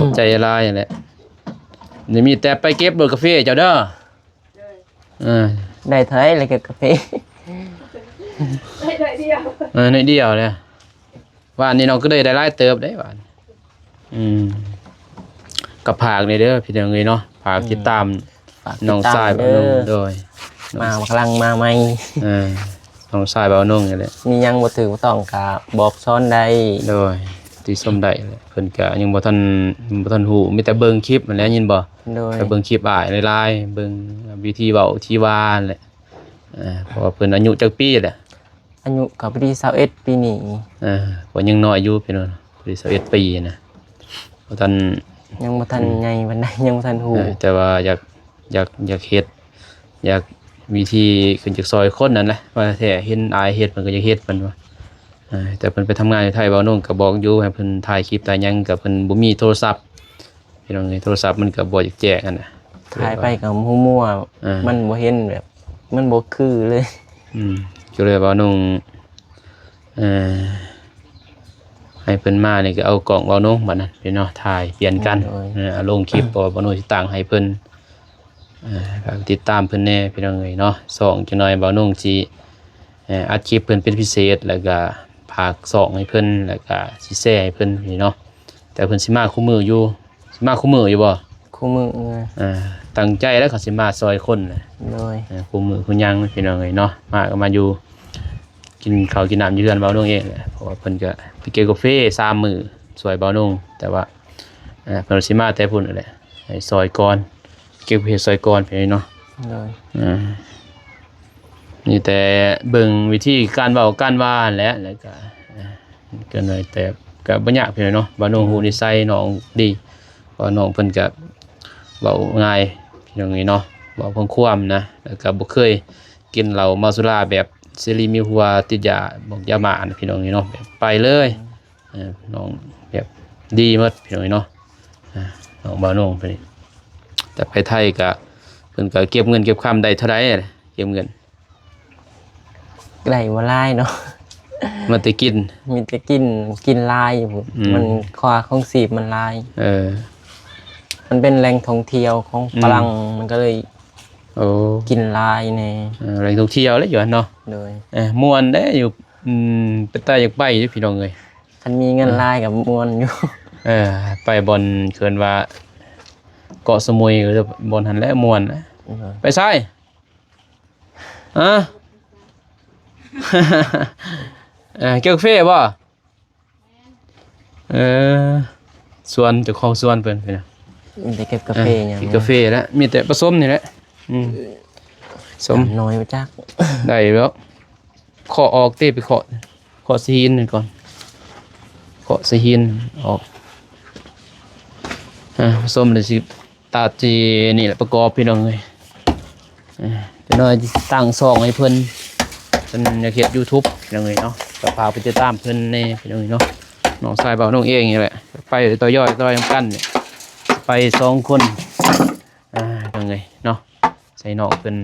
ຂອບໃຈຫຼາຍແຫຼະ. ນີ້ມີແຕ່ໄປເກັບໂລດກາເຟເຈົ້າເດີ. ເອີ ໄດ້ເທົ່າໃດລະກັບກາເຟ? ໄດ້ໜ້ອຍດຽວ ເອີ ໜ້ອຍດຽວເລີຍ. ວານນີ້ນ້ອງກໍໄດ້ ໄດ້ຫຼາຍເຕີບເດ້ວານ. ອືມ ກໍຝາກແດ່ເດີພີ່ນ້ອງເອີຍເນາະ ຝາກຕິດຕາມ ອືມ ນ້ອງຊາຍບ່າວນົງ. ໂດຍ. ມາ ກຳລັງມາໃໝ່. ເອີ ນ້ອງຊາຍບ່າວນົງນີ້ແຫຼະ. ມີຫຍັງບໍ່ຖືກບໍ່ຕ້ອງກະບອກສອນໄດ້. ໂດຍ. ຕິຊົມໄດ້ແຫຼະ ເພິ່ນກະຍັງບໍ່ທັນ ບໍ່ທັນຮູ້ ມີແຕ່ເບິ່ງຄລິບຫັ້ນແຫຼະ ຍິນບໍ່? ໂດຍ. ໄປເບິ່ງຄລິບອ້າຍຫຼາຍໆ ເບິ່ງວິທີເວົ້າທີ່ວ່າຫັ້ນແຫຼະ. ເອີ ເພາະວ່າເພິ່ນອາຍຸຈັກປີແຫຼະ? ອາຍຸກໍພໍດີຊາວເອັດປີນີ້. ເອີ ກໍຍັງນ້ອຍຢູ່ພີ່ນ້ອງ ພໍດີຊາວເອັດປີນະ ບໍ່ທັນ ຍັງບໍ່ທັນ ອືມ ໃຫຍ່ປານໃດ ຍັງບໍ່ທັນຮູ້. ເອີ ແຕ່ວ່າຢາກ ຢາກ ຢາກເຮັດ ຢາກ ວິທີຄືຢາກຊ່ອຍຄົນນັ້ນແຫຼະ ວ່າແທ້ເຫັນອ້າຍເຮັດເພິ່ນກໍຢາກເຮັດ ເພິ່ນວ່າ. ເອີ ແຕ່ເພິ່ນໄປທຳງານຢູ່ໄທ ບ່າວນົງກໍບອກຢູ່ໃຫ້ເພິ່ນຖ່າຍຄລິບຖ່າຍຫຍັງ ກໍເພິ່ນບໍ່ມີໂທລະສັບ ພີ່ນ້ອງເອີຍ ໂທລະສັບມັນກໍບໍ່ຢາກແຈ້ງຫັ້ນນະ ຖ່າຍໄປກໍມົວໆ. ເອີ ມັນບໍ່ເຫັນແບບ ມັນບໍ່ຄືເລີຍ. ອືມ ກໍເລີຍບ່າວນົງ ເອີ ໃຫ້ເພິ່ນມານີ້ກໍເອົາກ້ອງບ່າວນົງບາດນັ້ນພີ່ນ້ອງ ຖ່າຍປ່ຽນກັນ. ໂດຍ. ເອີ ເອົາລົງຄລິບ ເພາະວ່າບ່າວນົງຊິຕັ້ງໃຫ້ເພິ່ນ. ເອີ ຝາກຕິດຕາມເພິ່ນແດ່ພີ່ນ້ອງເອີຍເນາະ ຊ່ອງຈັກໜ່ອຍບ່າວນົງຊິ ເອີ ອັດຄລິບເພິ່ນເປັນພິເສດ ແລ້ວກະຝາກຊ່ອງໃຫ້ເພິ່ນ ແລ້ວກະຊິແຊໃຫ້ເພິ່ນນີ້ເນາະ. ແຕ່ເພິ່ນຊິມາຄູ່ມື້ຢູ່ ຊິມາຄູ່ມື້ຢູ່ບໍ່? ຄູ່ມື້. ເອີ ຕັ້ງໃຈແລ້ວເຂົາຊິມາຊ່ອຍຄົນ. ໂດຍ. ເອີ ຄູ່ມື້ຄູ່ຫຍັງພີ່ນ້ອງເອີຍເນາະ ມາກໍມາຢູ່ ກິນເຂົ້າກິນນ້ຳຢູ່ເຮືອນບ່າວນົງເອງແຫຼະ ເພາະວ່າເພິ່ນກໍໄປເກັບກາເຟສາມມື້ຊ່ວຍບ່າວນົງ ແຕ່ວ່າ ເອີ ເພິ່ນຊິມາແຕ່ພຸ້ນແຫຼະ ໃຫ້ຊ່ອຍກ່ອນ ເກັບເຮັດຊ່ອຍກ່ອນໄປເນາະ. ໂດຍ. ເອີ ມີແຕ່ເບິ່ງວິທີການເວົ້າການວ່າຫັ້ນແຫຼະ ແລ້ວກະ ເອີ ກໍໜ້ອຍແຕ່ກໍບໍ່ຍາກພີ່ນ້ອງເນາະ ບ່າວນົງ ອືມ ຮູ້ນິໄສນ້ອງດີ ເພາະວ່ານ້ອງເພິ່ນກໍເວົ້າງ່າຍພີ່ນ້ອງເອີຍເນາະ. ເວົ້າຄວາມໆນະ ແລ້ວກໍບໍ່ເຄີຍກິນເຫຼົ້າເມົາສຸລາແບບເສລີມີຫົວຕິດຢາ ບອກຢາໝ້ານະ ພີ່ນ້ອງເອີຍເນາະ ແບບໄປເລີຍ. ອືມ ເອີ ນ້ອງແບບດີໝົດ ພີ່ນ້ອງເອີຍເນາະ. ອ່າ ນ້ອງບ່າວນົງເພິ່ນນີ້ ແຕ່ໄປໄທກະ ເພິ່ນກະເກັບເງິນເກັບຄຳໄດ້ເທົ່າໃດ ເກັບເງິນ? ໄດ້ບໍ່ຫຼາຍເນາະ ມີແຕ່ກິນ ມີແຕ່ກິນ ກິນຫຼາຍຢູ່ ອືມ ມັນ ຄ່າຄອງຊີບມັນຫຼາຍ. ເອີ ມັນເປັນແຫຼ່ງທ່ອງທ່ຽວຂອງ ອືມ ຝຣັ່ງ ມັນກໍເລີຍ ໂອ້ ກິນຫຼາຍແດ່. ເອີ ແຫຼ່ງທ່ອງທ່ຽວແຫຼະຢູ່ຫັ້ນເນາະ. ໂດຍ ເອີ ມ່ວນເດ້ຢູ່ ອືມ ເປັນຕາຢາກໄປຢູ່ ພີ່ນ້ອງເອີຍ. ຄັນມີເງິນຫຼາຍກໍມ່ວນຢູ່. ເອີ ໄປບ່ອນເອີ້ນວ່າເກາະສະໝຸຍ ບ່ອນຫັ້ນແຫຼະມ່ວນ. ໂດຍ ໄປໃສ? ຮະ? ເອີ ເກັບກາເຟບໍ່? ເອີ ສວນ ເຈົ້າຂອງສວນເພິ່ນ ມີແຕ່ເກັບກາເຟ ເອີ ຫຍັງ ເກັບກາເຟແຫຼະ ມີແຕ່ປະສົມນີ້ແຫຼະ. ອືມ ສົມ ນ້ອຍບໍ່ຈັກ ໄດ້ແລ້ວ. ເຄາະອອກຕິ ໄປເຄາະ ເຄາະສະຫີນນີ້ກ່ອນ ເຄາະສະຫີນອອກ. ອ່າ ປະສົມແລ້ວຊິ ຕັດທີ່ນີ້ແຫຼະປະກອບ ພີ່ນ້ອງເອີຍ. ເອີ ຈັກໜ້ອຍຊິຕັ້ງຊ່ອງໃຫ້ເພິ່ນ ເພິ່ນຢາກເຮັດຢູທູບ ພີ່ນ້ອງເອີຍເນາະ ກໍຝາກໄປຕິດຕາມເພິ່ນແດ່ ພີ່ນ້ອງເອີຍເນາະ. ນ້ອງຊາຍບ່າວນ້ອງເອງນີ້ແຫຼະ ໄປຕໍ່ຍ້ອຍຕໍ່ນຳກັນນີ້ ໄປສອງຄົນ ອ່າ ພີ່ນ້ອງເອີຍເນາະ ໃສ່ນ້ອງເພິ່ນ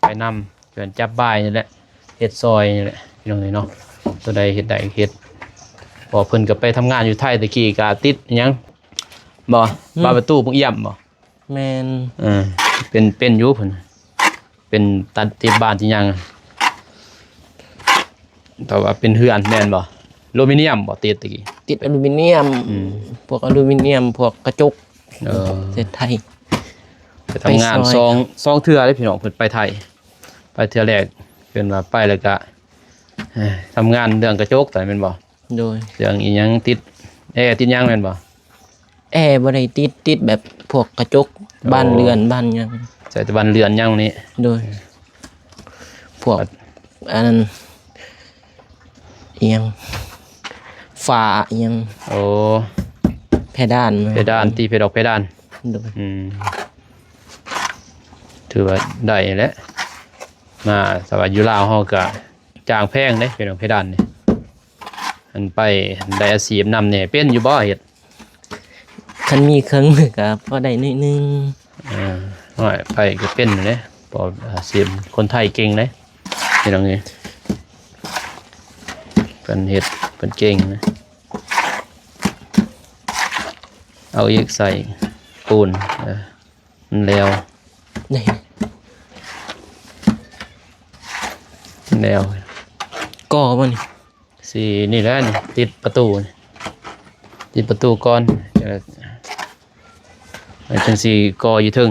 ໄປນຳ ເພິ່ນຈັບບາຍນີ້ແຫຼະ ເຮັດຊ່ອຍນີ້ແຫຼະ ພີ່ນ້ອງເອີຍເນາະ. ຕົວໃດເຮັດໄດ້ເຮັດ ເພາະເພິ່ນກໍໄປທຳງານຢູ່ໄທ ແຕ່ກີ້ກໍຕິດຫຍັງບໍ່? ອືມ ບານປະຕູພວກຢ້ຽມບໍ່? ແມ່ນ ເອີ ເປັນ ເປັນຢູ່ເພິ່ນ ເປັນຕັດຕິດບານຕິດຫຍັງ. ແຕ່ວ່າເປັນເຮືອນແມ່ນບໍ່? ອາລູມິນຽມບໍ່ ຕິດແຕ່ກີ້? ຕິດອາລູມິນຽມ ອືມ ພວກອາລູມິນຽມ ພວກກະຈົກ. ເອີ ເຮັດໄທ ໄປທຳງານ ໄປຊ່ອຍ ສອງ ສອງເທື່ອເດ້ພີ່ນ້ອງ ເພິ່ນໄປໄທ. ໄປເທື່ອແລກເພິ່ນວ່າໄປແລ້ວກະ ເອີ ທຳງານເລື່ອງກະຈົກຕອນນັ້ນແມ່ນບໍ່? ໂດຍ ເລື່ອງອີ່ຫຍັງ ຕິດແອ ຕິດຫຍັງແມ່ນບໍ່? ແອບໍ່ໄດ້ຕິດ ຕິດແບບພວກກະຈົກ ໂອ້ ບານເລື່ອນ ບານຫຍັງ ໃສ່ແຕ່ບານເລື່ອນຫຍັງນີ້. ໂດຍ ພວກ ອັນນັ້ນ ອີ່ຫຍັງ ຝາອີ່ຫຍັງ ໂອ້ ເພດານ ເພດານ ຕີເພດອອກເພດານ. ໂດຍ ອືມ ຖືວ່າໄດ້ແຫຼະ ມາ ສະວ່າຢູ່ລາວເຮົາກະຈ້າງແພງເດ້ ເພດອອກເພດານນີ້. ອັນໄປໄດ້ອາຊີບນຳແດ່ ເປັນຢູ່ບໍ່ເຮັດ? ຄັນມີເຄື່ອງມືກໍພໍໄດ້ໜ້ອຍໜຶ່ງ. ເອີ ໂອ້ຍ ໄປກໍເປັນເດ້ ເພາະອາຊີບຄົນໄທເກັ່ງເດ້ ພີ່ນ້ອງເອີຍ. ເພິ່ນເຮັດ ເພິ່ນເກັ່ງນະ. ເອົາອີກ ໃສ່ປູນ ເອີ ມັນແລ້ວ ນີ້ ແລ້ວ ກໍບໍ່ນີ້? ຊິນີ້ແຫຼະນີ້ ຕິດປະຕູນີ້ ຕິດປະຕູກ່ອນ ແລ້ວຈັ່ງຊິກໍ່ຢູ່ເທິງ.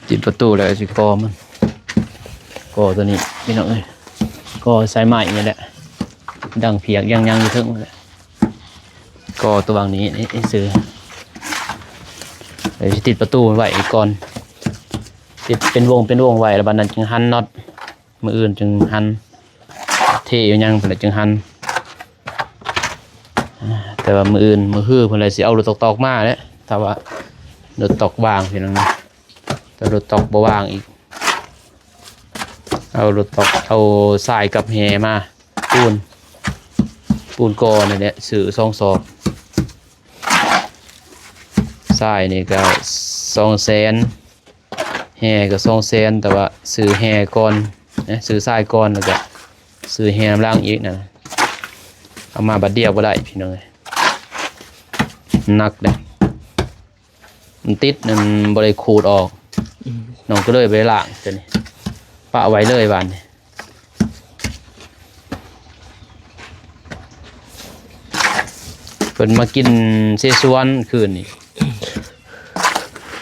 ຕິດປະຕູແລ້ວຊິກໍ່ມັນ ກໍ່ຕົວນີ້ພີ່ນ້ອງເອີຍ ກໍ່ສາຍໄມ້ນີ້ແຫຼະ ດັງພຽກຍັງໆຢູ່ເທິງແຫຼະ ກໍ່ຕົວຫວ່າງນີ້ ນີ້ຊື່ ແລ້ວຊິຕິດປະຕູໄວ້ອີກກ່ອນ ຕິດເປັນວົງເປັນວົງໄວ້ ແລ້ວບັດນັ້ນຈຶ່ງຫັນນັອດ. ມື້ອື່ນຈຶ່ງຫັນ ເທອີ່ຫຍັງພຸ້ນແຫຼະຈຶ່ງຫັນ. ແຕ່ວ່າມື້ອື່ນ ມື້ຮືພຸ້ນແຫຼະຊິເອົາລົດຕອກໆມາແຫຼະ ຖ້າວ່າລົດຕອກວ່າງ ພີ່ນ້ອງ ແຕ່ລົດຕອກບໍ່ວ່າງອີກ ເອົາລົດຕອກ ເອົາຊາຍກັບແຮ່ມາ ປູນ ປູນກໍນີ້ແຫຼະ ຊື້ສອງສອບ ຊາຍນີ້ກໍສອງແສນ ແຮ່ກໍສອງແສນ ແຕ່ວ່າຊື້ແຮ່ກ່ອນນະ ຊື້ຊາຍກ່ອນ ແລ້ວກໍຊື້ແຮ່ນຳຫຼັງອີກນະ ເອົາມາບາດດຽວບໍ່ໄດ້ພີ່ນ້ອງເອີຍ ໜັກເດ້ ມັນຕິດ ມັນບໍ່ໄດ້ຂູດອອກ ອືມ ນ້ອງກໍເລີຍບໍ່ໄດ້ລ້າງ ຕົວນີ້ປະໄວ້ເລີຍບາດນີ້. ເພິ່ນມາກິນເຊຊວນຄືນນີ້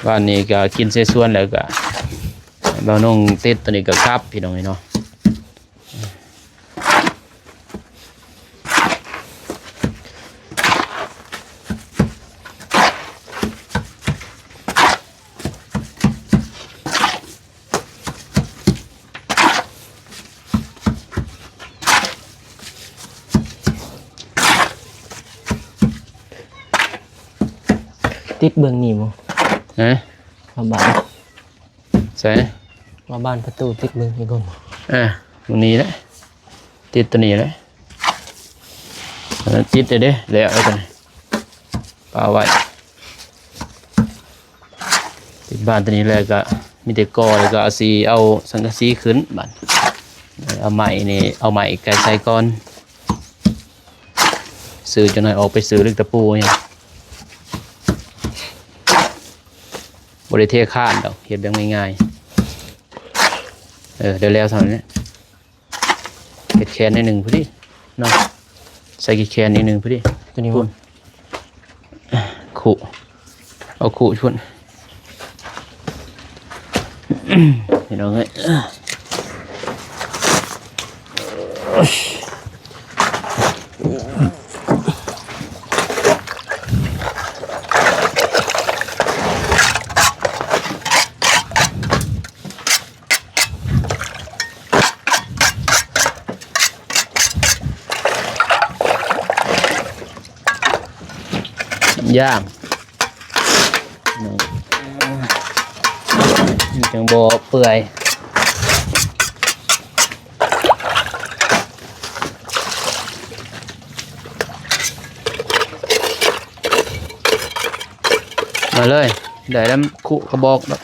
ວານນີ້ກໍກິນເຊຊວນແລ້ວກໍ ບ່າວນົງຕິດຕົວນີ້ກໍກັບ ພີ່ນ້ອງເອີຍເນາະ. ຕິດເບິ່ງນີ້ບໍ່? ຮະ? ຜ້າໃບ. ໃສ່ ວ່າບານປະຕູຕິດເບິ່ງອີກກ່ອນ. ເອີ ຕົງນີ້ແຫຼະ ຕິດຕົວນີ້ແຫຼະ ເອີ ຕິດເດ້ ແລ້ວເອົາຕົວນີ້ປະໄວ້ ຕິດບານຕົວນີ້ແລ້ວກະມີແຕ່ກໍ່ ແລ້ວກະເອົາສີ ເອົາສັງກະສີຂຶ້ນບາດ ເອົາໄມ້ນີ້ ເອົາໄມ້ໄກ່ໃສ່ກ່ອນ. ຊື້ຈັກໜ້ອຍອອກໄປຊື້ເຫຼັກຕະປູຫຍັງ ບໍ່ໄດ້ເທຄານດອກ ເຮັດແບບງ່າຍໆ. ເອີ ໄດ້ແລ້ວສ່ຳນີ້ ເຮັດແຂນໜ້ອຍໜຶ່ງພໍດີເນາະ ໃສ່ແຂນໜ້ອຍໜຶ່ງພໍດີ ຕົວນີ້ ພຸ້ນ ຄຸ ເອົາຄຸພຸ້ນ ພີ່ນ້ອງເອີຍ. ຢ່າງ ມັນຈັ່ງບໍ່ເປື່ອຍ. ມາເລີຍ ໄດ້ແລ້ວ ຄຸກະບອກດອກ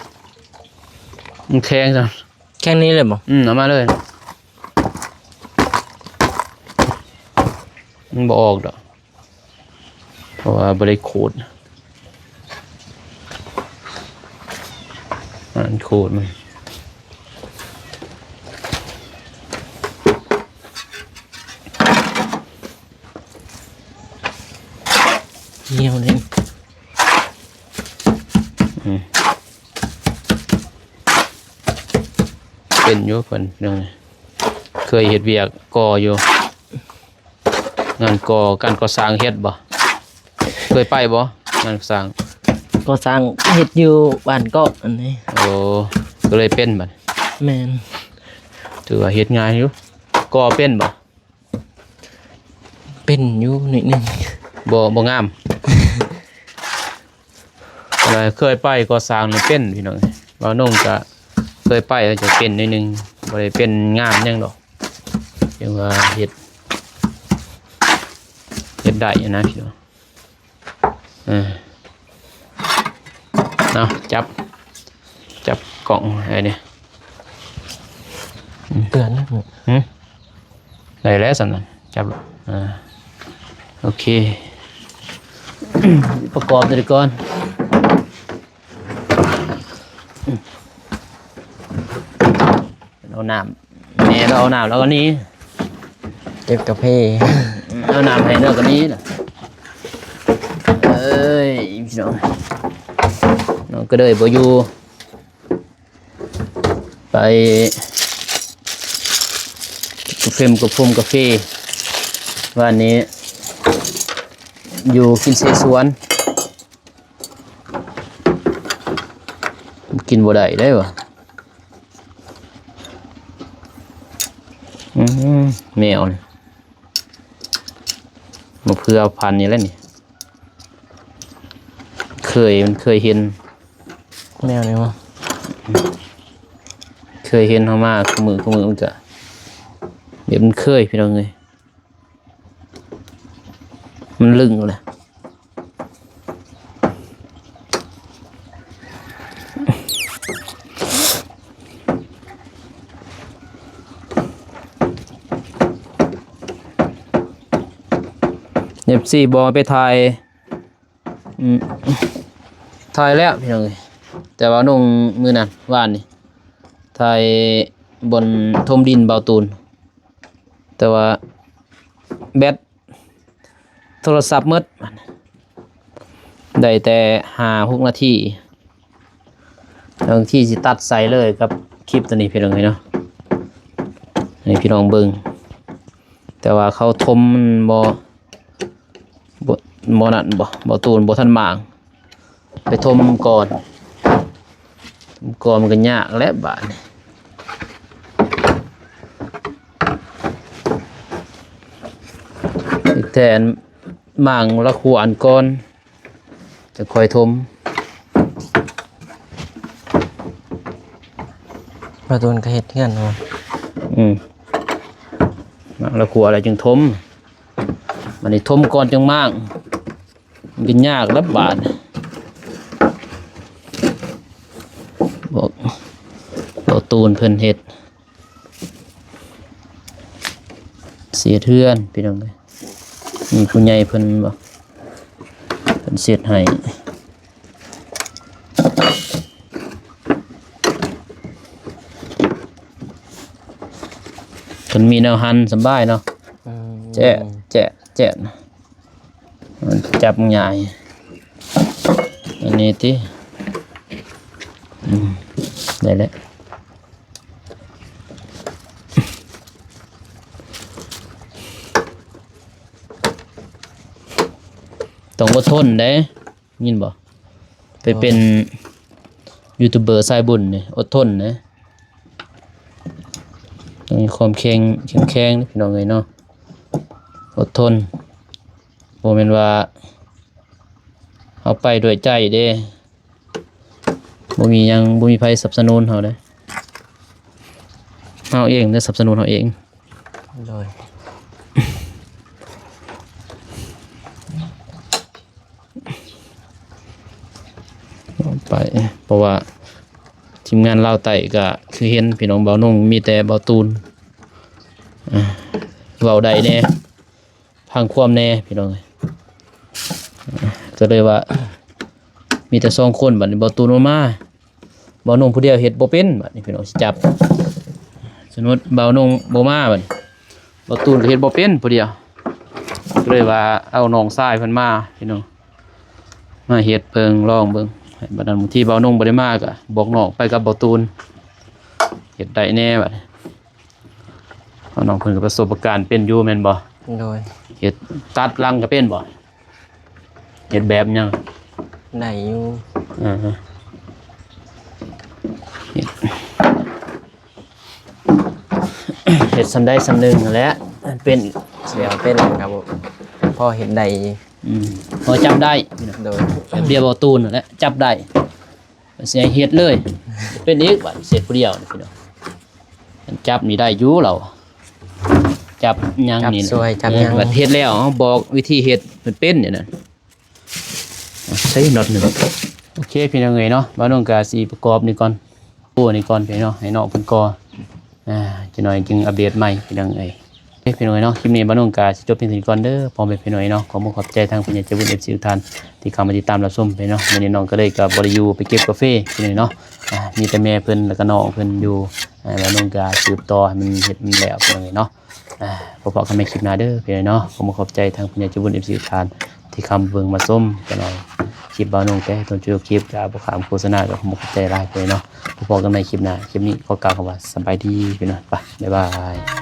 ມັນແຂງຊັ້ນ ແຂງນີ້ເລີຍບໍ່? ອືມ ເອົາມາເລີຍ ມັນບໍ່ອອກດອກ ເພາະວ່າບໍ່ໄດ້ຂູດ ອັນຂູດມັນ ໜຽວເດ້ ອືມ. ເປັນຢູ່ເພິ່ນ ເລື່ອງນີ້ ເຄີຍເຮັດວຽກກໍ່ຢູ່ ງານກໍ່ ການກໍ່ສ້າງເຮັດບໍ່? ເຄີຍໄປບໍ່ ງານກໍ່ສ້າງ? ກໍ່ສ້າງເຮັດຢູ່ບ້ານເກາະອັນນີ້. ໂອ້ ກໍເລີຍເປັນບັດ. ແມ່ນ. ຖືວ່າເຮັດງ່າຍຢູ່. ກໍ່ເປັນບໍ່? ເປັນຢູ່ໜ້ອຍໜຶ່ງ. ບໍ່ ບໍ່ງາມ. ເຄີຍໄປກໍ່ສ້າງນີ້ເປັນ ພີ່ນ້ອງ. ບ່າວນົງກະເຄີຍໄປ ກະຈະເປັນໜ້ອຍໜຶ່ງ. ບໍ່ໄດ້ເປັນງາມຫຍັງດອກ. ຈັ່ງວ່າເຮັດ ເຮັດໄດ້ຢູ່ນະ ພີ່ນ້ອງ. ເອີ ເອົາ ຈັບ ຈັບກ້ອງໃຫ້ແດ່. ອືມ ເຕືອນນະ. ຫື? ໄດ້ແລ້ວຊັ້ນນະ ຈັບແລ້ວ. ອ່າ ໂອເຄ ປະກອບຕົວນີ້ກ່ອນ. ເອົານ້ຳ ແມ່ລາວເອົານ້ຳລາວກໍໜີ ເກັບກາເຟ ເອົານ້ຳໃຫ້ລາວກໍໜີລະ. ເອີຍ ພີ່ນ້ອງ ນ້ອງກະເດີຍບໍ່ຢູ່ ໄປກາເຟ ກາເຟ ກາເຟ ວານນີ້ຢູ່ກິນເສສວນ. ກິນບໍ່ໄດ້ເດ້ວະ. ອືມ ແມວນີ້ ມາເພື່ອພັນນີ້ແຫຼະນີ້. ເຄີຍ ມັນເຄີຍເຫັນ ແມວນີ້ວະ ເຄີຍເຫັນເຮົາມາຄູ່ມື້ ຄູ່ມື້ ມັນກະ ແບບມັນເຄີຍ ພີ່ນ້ອງເອີຍ. ມັນລຶ້ງແຫຼະ. ເອັຟຊີ ບອກໃຫ້ໄປຖ່າຍ ອືມ ຖ່າຍແລ້ວ ພີ່ນ້ອງເອີຍ. ແຕ່ວ່າລົງມື້ນັ້ນ ວານນີ້ ຖ່າຍບ່ອນຖົມດິນບ່າວຕູນ. ແຕ່ວ່າແບັດໂທລະສັບໝົດ ໄດ້ແຕ່ຫ້າຫົກນາທີ. ບາງທີຊິຕັດໃສ່ເລີຍກັບຄລິບໂຕນີ້ ພີ່ນ້ອງເອີຍເນາະ ໃຫ້ພີ່ນ້ອງເບິ່ງ. ແຕ່ວ່າເຂົາຖົມມັນບໍ່ ບໍ່ ບໍ່ນັ້ນ ບໍ່ ບໍ່ຕູນ ບໍ່ທັນໝາງ. ໄປຖົມກ່ອນ ຖົມກ່ອນມັນກໍຍາກແຫຼະບາດນີ້. ແຕ່ໝາງລະຂົວອັນກ່ອນ ຈະຄ່ອຍຖົມ. ປະຕູນກໍເຮັດເຮືອນເນາະ. ອືມ ມາແລ້ວ ຂົ້ວແລ້ວຈຶ່ງຖົມ. ບັດນີ້ຖົມກ່ອນຈຶ່ງມ້າງ ມັນກໍຍາກລະບາດ. ບອກ ບອກຕູນເພິ່ນເຮັດ ເສດເຮືອນ ພີ່ນ້ອງເອີຍ. ມີຜູ້ໃຫຍ່ເພິ່ນບໍ ເພິ່ນເຊັດໃຫ້. ເພິ່ນມີແນວຫັນສະບາຍເນາະ. ອືມ ແຈະ ແຈະ ແຈະ ມັນຈັບງ່າຍ. ອັນນີ້ຕິ ອືມ ໄດ້ແລ້ວ. ຕ້ອງອົດທົນເດ້ ຍິນບໍ່? ໄປເປັນ ອໍ ຢູທູບເບີສາຍບຸນນີ້ ອົດທົນເດ້. ຕ້ອງມີຄວາມແຂງ ເຂັ້ມແຂງ ພີ່ນ້ອງເອີຍເນາະ, ອົດທົນ. ບໍ່ແມ່ນວ່າເຮົາໄປດ້ວຍໃຈເດ້. ບໍ່ມີຫຍັງ ບໍ່ມີໃຜສະໜັບສະໜູນເຮົາເດ້. ເຮົາເອງເດ້ສະໜັບສະໜູນເຮົາເອງ. ໂດຍ ໄປ ເພາະວ່າທີມງານລາວໃຕ້ກໍຄືເຫັນ ພີ່ນ້ອງ. ບ່າວນົງມີແຕ່ບ່າວຕູນ ອ່າ ເວົ້າໄດ້ແດ່ ພັງຄວາມແດ່ ພີ່ນ້ອງເອີຍ. ກໍເລີຍວ່າມີແຕ່ສອງຄົນ. ບັດນີ້ບ່າວຕູນບໍ່ມາ ບ່າວນົງຜູ້ດຽວເຮັດບໍ່ເປັນ. ບັດນີ້ພີ່ນ້ອງຊິຈັບ ສົມມຸດບ່າວນົງບໍ່ມາ ບັດນີ້ບ່າວຕູນກໍເຮັດບໍ່ເປັນຜູ້ດຽວ. ກໍເລີຍວ່າເອົານ້ອງຊາຍເພິ່ນມາ ພີ່ນ້ອງ ມາເຮັດເບິ່ງ ລອງເບິ່ງ. ບັດນັ້ນບາງທີບ່າວນົງບໍ່ໄດ້ມາ ກໍບອກນ້ອງໄປກັບບ່າວຕູນ ເຮັດໄດ້ແດ່. ບັດນີ້ ເອົາ ນ້ອງເພິ່ນກໍປະສົບປະການເປັນຢູ່ແມ່ນບໍ່? ໂດຍ ເຮັດຕັດຫຼັງກໍເປັນບໍ່? ເຮັດແບບຫຍັງ? ໄດ້ຢູ່. ເອີ ເຮັດ ເຮັດສ່ຳໃດສ່ຳໜຶ່ງຫັ້ນແຫຼະ ເປັນ. ດຽວເປັນກໍພໍເຮັດໄດ້. ອືມ ພໍຈັບໄດ້. ໂດຍ ແບບດຽວເວົ້າຕູນຫັ້ນແຫຼະ ຈັບໄດ້. ຊິໃຫ້ເຮັດເລີຍ ເປັນອີກ. ບັດເຮັດຜູ້ດຽວນີ້ພີ່ນ້ອງ ຈັບນີ້ໄດ້ຢູ່ລາວ ຈັບຫຍັງນີ້ ຈັບຊ່ວຍ ຈັບຫຍັງ ເອີ ບັດເຮັດແລ້ວເຮົາບອກວິທີເຮັດ ມັນເປັນຢູ່ນັ້ນ. ໃສ່ນັອດໜຶ່ງ. ໂອເຄ ພີ່ນ້ອງເອີຍເນາະ, ບ່າວນົງກະຊິປະກອບນີ້ກ່ອນ ໂອ້ ນີ້ກ່ອນພີ່ນ້ອງ ໃຫ້ນ້ອງເພິ່ນກໍ່ ອ່າ ຈັກໜ້ອຍຈຶ່ງອັບເດດໃໝ່ ພີ່ນ້ອງເອີຍ. ໂອເຄ ພີ່ນ້ອງເອີຍເນາະ, ຄລິບນີ້ບ່າວນົງກະຊິຈົບພຽງເທົ່ານີ້ກ່ອນເດີ ພໍ່ແມ່ພີ່ນ້ອງເນາະ. ຂໍຂອບໃຈທາງຜູ້ໃຫຍ່ໃຈບຸນ ເອັຟຊີ ທຸກທ່ານທີ່ເຂົ້າມາຕິດຕາມຮັບຊົມເນາະ. ມື້ນີ້ນ້ອງກໍເລີຍກໍບໍ່ໄດ້ຢູ່ ໄປເກັບກາເຟ ພີ່ນ້ອງເນາະ. ອ່າ ມີແຕ່ແມ່ເພິ່ນ ແລ້ວກໍນ້ອງເພິ່ນຢູ່. ອ່າ ບ່າວນົງກະສືບຕໍ່ໃຫ້ມັນເຮັດມັນແລ້ວ ພີ່ນ້ອງເອີຍເນາະ. ອ່າ ພໍ້ກັນໃໝ່ຄລິບໜ້າເດີ ພີ່ນ້ອງເນາະ. ຂໍຂອບໃຈທາງຜູ້ໃຫຍ່ໃຈບຸນ ເອັຟຊີ ທຸກທ່ານທີ່ເຂົ້າມາເບິ່ງມາຊົມກັນເນາະ. ຄລິບບ່າວນົງແຕ່ຕົ້ນຈົນຈົບຄລິບ ກະບໍ່ຂ້າມໂຄສະນາ ກໍຂໍຂອບໃຈຫຼາຍ ພີ່ນ້ອງເນາະ. ພໍ້ກັນໃໝ່ຄລິບໜ້າ, ຄລິບນີ້ຂໍກ່າວຄຳວ່າສະບາຍດີ ພີ່ນ້ອງ. ໄປ ບາຍບາຍ.